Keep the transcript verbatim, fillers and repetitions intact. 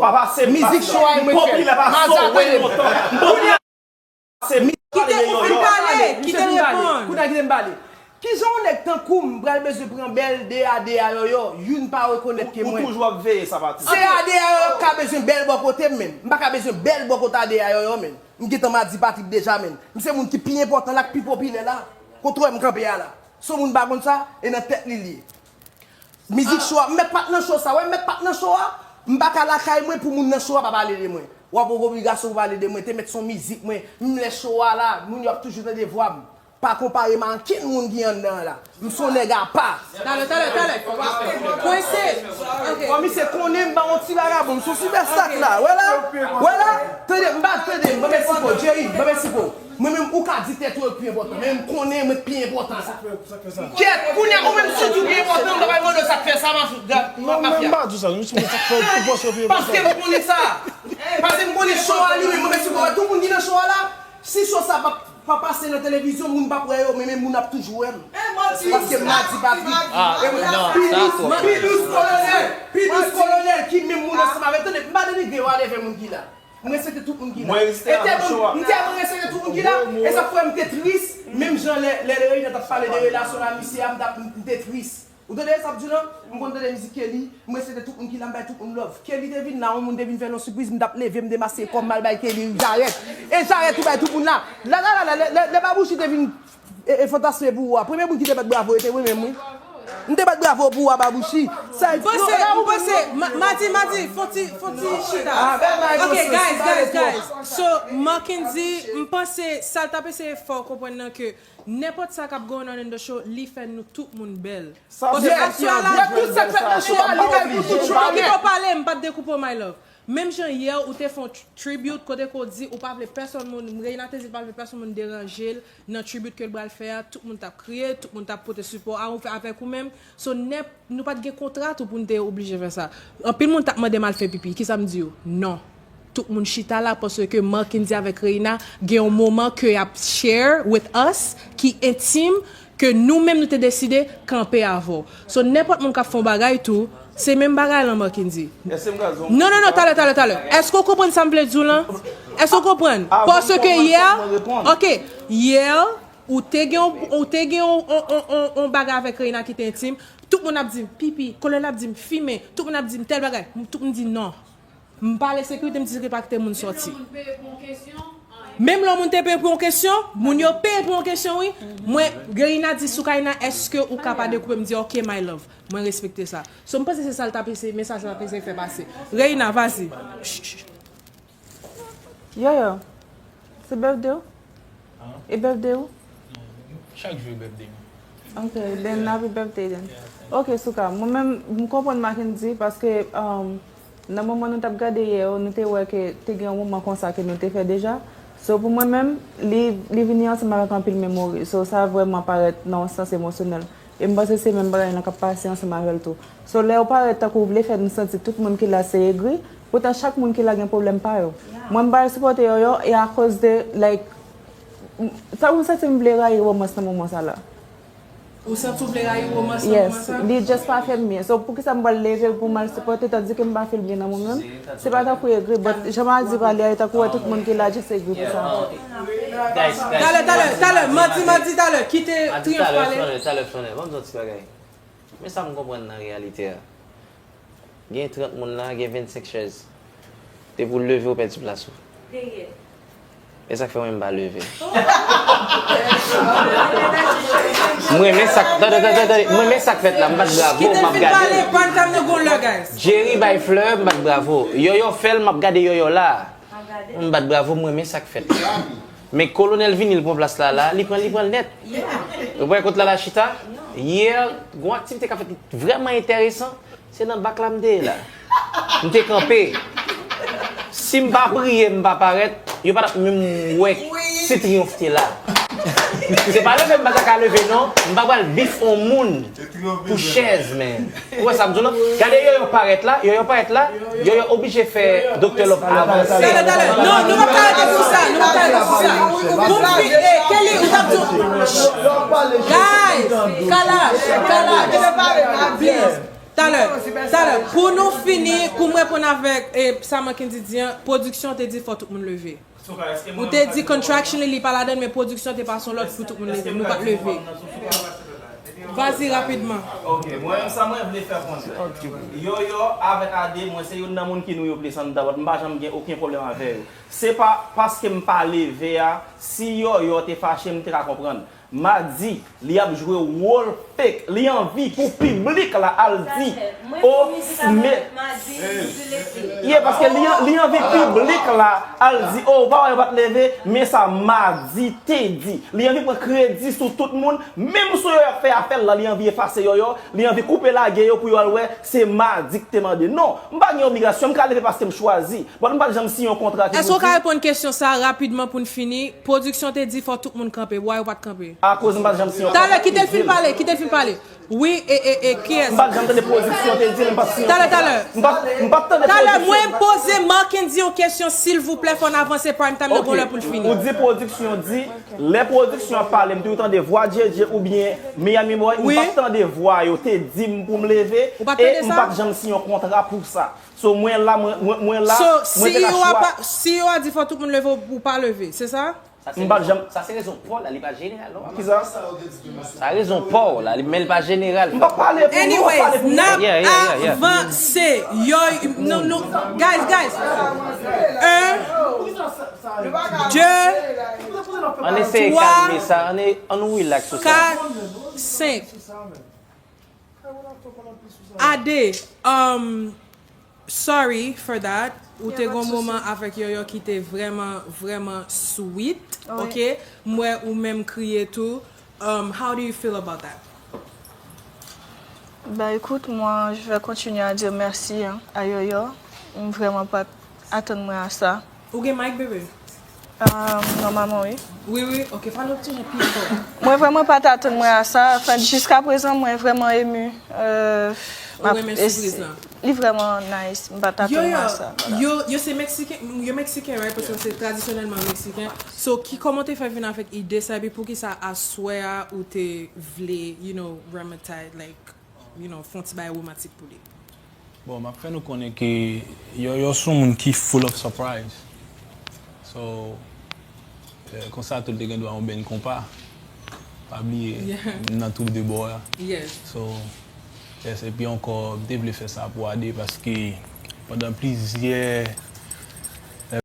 Papa, se mizik cho a e mwen k fè l. Maza, tande. Kounye a, se mizik. Kite ou fin pale, kite l reponn. Kounye a kite m pale. Kijan yon nèg tankou m pral bezwen pran bèl de a de a yòyò, youn pa rekonèt ke mwen. Ou toujou ap veye sa, Patrick. Se a de a yòyò k ka bezwen bèl bò kote m menm. M pa ka bezwen bèl bò kote a de a yòyò menm. M gentan madi Patrick deja menm. M se moun ki pi enpòtan la, ki pi popilè la. Kote w wè m kanpe a la. Se yon moun pa konn sa, e nan tèt li l ye. Mizik cho a, m mèt pa t nan cho sa, wè, m mèt pa t nan cho a, m pa ka lakay mwen pou moun nan cho a pa pale de mwen. W ap gen obligasyon pou pale de mwen, te mèt se yon mizik mwen, menm lè cho a la, moun yo ap toujou tande vwa m. Pa konpare m a ankenn moun ki anndan an la. M se yon nèg apa. Talè, talè, talè. Kwense. Ok. Kòm misye konnen m pa yon ti vagabon, m se yon sipèsta la. Wè la, wè la, tande, m pa tande, m pa mèt sipo, Jerry, m pa mèt sipo. Mwen menm, ou ka di tèt ou pi enpòtan, men m konnen mwen pi enpòtan sa. Kèt, kounye a, ou menm, si w di w pi enpòtan, m pa pral mande w sa k fè sa, mafya. Non, men m pa di sa, m di sa k fè tout pòs yo pi enpòtan. Paske m konnen sa. Paske m konnen cho a li menm, mwen menm, si w wè tout moun ki nan cho a la, si cho sa pa, pa pase nan televizyon, moun p ap wè yo, men, men moun ap toujou wè m. Paske m madi Patrick. Pi dous, pi dous kolonèl, pi dous kolonèl, ki menm moun ansanm avè l. Tande, m pa denigre yo, ale vè moun ki la. M respekte tout moun ki la. Mwen respekte avè cho a. M tèlman respekte tout moun ki la. E sa k fè m te tris. Menm jan lè, lè Reina t ap pale de relasyon l a misye a, m t ap, m te tris. Ou tande sa m di w lan? M konn tande mizik Kelly. M respekte tout moun ki la, m bay tout moun love. Kelly te vin la, yon moun te vin fè l yon sipriz, m t ap leve, m demaske kò m, m al bay Kelly jarèt. E jarèt ou bay tout moun la. La, la, la, la, lè, lè, lè Babouchi te vin e, e fantasme pou ou a. Premye moun ki te bat bravo, e te mwen menm, wi. M te bat bravo pou ou a, Babouchi. Sa, m panse, m panse, ma- Madi, Madi, fon ti, fon ti chita. Ok, guys, guys, guys. So, Marckendy, m panse, sa l t ap eseye fè w konprann nan ke nenpòt sa k ap going on in the show, li fè nou tout moun bèl. Paske aswè a la, tout sa k fèt nan show a, li fè pou tout show. Kite w pale, m pa t dekoupe w, my love. Menm jan yè, ou te fè yon tr- tribute, kote ke w di ou pa vle pèsonn moun, Reina te di l pa vle pèsonn moun deranje l nan tribute ke l pral fè a, tout moun t ap kriye, tout moun t ap pote sipò a, ou fè avèk ou menm. So, nèp, nou pa t gen kontra tou pou n te oblije fè sa. Anpil moun t ap mande m al fè pipi, kisa m di yo? Non. Tout moun chita la paske Marckendy avèk Reina gen yon moman ke y ap share with us ki entim, ke nou menm nou te deside kanpe avè w. So, nenpòt moun k ap fè yon bagay tou, se menm bagay lan Marckendy. Èske m ka di yon... Non, non, non, talè, talè, talè. Èske w konprann sa m vle di w lan? Èske w konprann? Paske yè, ok, yè, ou te gen yon, ou te gen yon, yon, yon, yon, yon bagay avèk Reina ki te entim. Tout moun ap di m pipi, kolonèl ap di m fimen, tout moun ap di m tèl bagay. M, tout moun di non. M pale sekirite, m di sekirite pa kite moun sòti. Menm lè yon moun te peye pou yon kesyon, moun yo peye pou yon kesyon, wi. Mwen, Reina di Soukaina, èske ou ka pa dekoupe? M di, ok, my love. Mwen respekte sa. So, m panse se sa l t ap eseye, mesaj sa l t ap eseye fè pase. Reina, vas-y. Ch, ch, ch. Yoyo, se birthday w? E birthday w? Chak jou e birthday m. Ok, then happy birthday then. Ok, Souka, mwen menm, m konprann Mackendy paske, um, nan moman nou t ap gade yè yo, nou te wè ke te gen yon moman konsa ke nou te fè deja. So, pou mwen menm, li, li vini ansanm avèk anpil memori. So, sa vrèman parèt nan yon sans emosyonèl. E m panse se menm bagay lan k ap pase ansanm avè l tou. So, lè yo parèt tankou yo vle fè n santi tout moun ki la se egri, poutan chak moun ki la gen pwoblèm pa yo. Mwen, m pa sipòte Yoyo, e akoz de, like, m, sa, m santi m vle rayi romans nan moman sa la. Ou santi w vle rayi romans nan moman sa? Yes, li just pa fè m byen. So, poukisa m pral leve pou m al sipòte, tandike m pa feel byen nan mwen menm? Se pa tankou egri, but jan Madi pale a, e tankou wè tout moun ki la just egri pou sa. Talè, talè, talè, Madi, Madi, talè, kite Triyonf pale. Talè, talè, talè, ban m di yon ti bagay. Men sa m konprann nan reyalite a. Gen trant moun la, gen vennsenk chèz. Depi w leve, w pèdi plas ou. E sa k fè mwen m pa leve. M renmen sa k, tande, tande, tande, m renmen sa k fèt la, m bat bravo, m ap gade. Jerry bay flè, m bat bravo. Yoyo fè l, m ap gade Yoyo la. M bat bravo, m renmen sa k fèt la. Men Kolonèl vini, l pran plas la la, li pran, li pran l nèt. Ou wè kot Lala chita? Yè, gon aktivite k ap fèt ki vrèman enteresan. Se nan bak la m te ye la. M te kanpe. Si m pa priye, m pa parèt, yo pa t ap menm wè si Triyonf te la. Se pa leve m pa ta ka leve non, m pa pral beef on moun pou chèz, men. Ou wè sa m di w lan? Gade Yoyo parèt la, Yoyo parèt la, Yoyo oblije fè Doktè Love avanse. Talè, talè. Non, nou pa ka rete pou sa, nou pa ka rete pou sa. Bon, eh, Kelly, ou t ap di, guys, Kalash, Kalash, please. Talè, talè, pou nou fini, pou m reponn avèk e, sa Mackendy di an, pwodiksyon te di fò tout moun leve. Ou te di contractually li pa ladan, men pwodiksyon te pase yon lòd pou tout moun leve. Nou pa t leve. Vas-y rapidman. Ok, mwen menm sa mwen vle fè konnen. Yoyo avèk Ade, mwen se youn nan moun ki nou yo plis anndan, but m pa janm gen okenn pwoblèm avè yo. Se pa paske m pa leve a, si Yoyo te fache, m te ka konprann. Madi, li ap jwe wòl fake. Li anvi pou piblik la al di, oh, men, yeah, paske li, li anvi piblik la al di, oh, ou pa wè yo pa t leve, men sa Madi te di. Li anvi pran kredi sou tout moun, menm sou Yoyo ap fè afè l la, li anvi efase Yoyo, li anvi koupe lage yo pou yo al wè se Madi ki te mande. Non, m pa gen obligasyon, m ka leve paske m chwazi. But m pa t janm siyen yon kontra ki pou di. Èske w ka reponn kesyon sa a rapidman pou n fini? Pwodiksyon te di fò tout moun kanpe, why ou pa t kanpe? Akoz m pa t janm siyen yon kontra. Talè, kite l fin pale, kite l fin pale. Wi, e, e, e, kiyès? M pa t janm tande pwodiksyon te di l, m pa t siyen yon kontra. Talè, talè. M pa t, m pa t tande pwodiksyon. Talè, mwen poze Marckendy yon kesyon, silvouplè, fò n avanse, prime time nan gon lè pou l fini. Ok, ou di pwodiksyon di, lè pwodiksyon ap pale, m toujou tande vwa Djedje oubyen Miami Boy, m pa t tande vwa yo te di m pou m leve, e m pa t janm siyen yon kontra pou sa. So, mwen la, mwen, mwen, mwen la, mwen te ka chwa. So, si yo a di fò tout moun leve, ou pa leve, se sa? M pa t janm. Sa se rezon pa w la, li pa jeneral non. Kisa? Sa rezon pa w la, men li pa jeneral. M pa pale pou nou, m pa pale pou nou. Anyways, n ap avanse. Yo, nou, nou, guys, guys. Un, deux, trois, quatre, cinq. Ade, um, sorry for that. Ou te gon moman avèk Yoyo ki te vrèman, vrèman sweet, ok? M wè ou menm kriye tou. Um, how do you feel about that? Bah écoute, moi, je vais continuer à dire merci hein, à Yoyo. M vrèman pa t atann mwen a sa. Ou gen mic, bebe? Ah, normalman, wi. Wi, wi, ok, pale yon ti jan pi fò. Mwen vrèman pa t atann mwen a sa. Enfin, jiskaprezan, mwen vrèman emu. Euh, Ou renmen sipriz lan? Li vrèman nice. M pa t atann mwen a sa. Yo, yo, yo se Meksiken, yo Meksiken, right? Paske se tradisyonèlman Meksiken. So, ki, kòman w te fè vin avèk ide sa? Epi poukisa aswè a ou te vle, you know, romantize, like, you know, fè yon ti bagay womantik pou li? Bon, m ap fè nou konnen ke Yoyo se yon moun ki full of surprise. So, eh, konsa tou li te gen dwa yon bèn konpa. Pa bliye, m nan twoup de bò a. So, yes, epi ankò, m te vle fè sa pou Ade paske pandan plizyè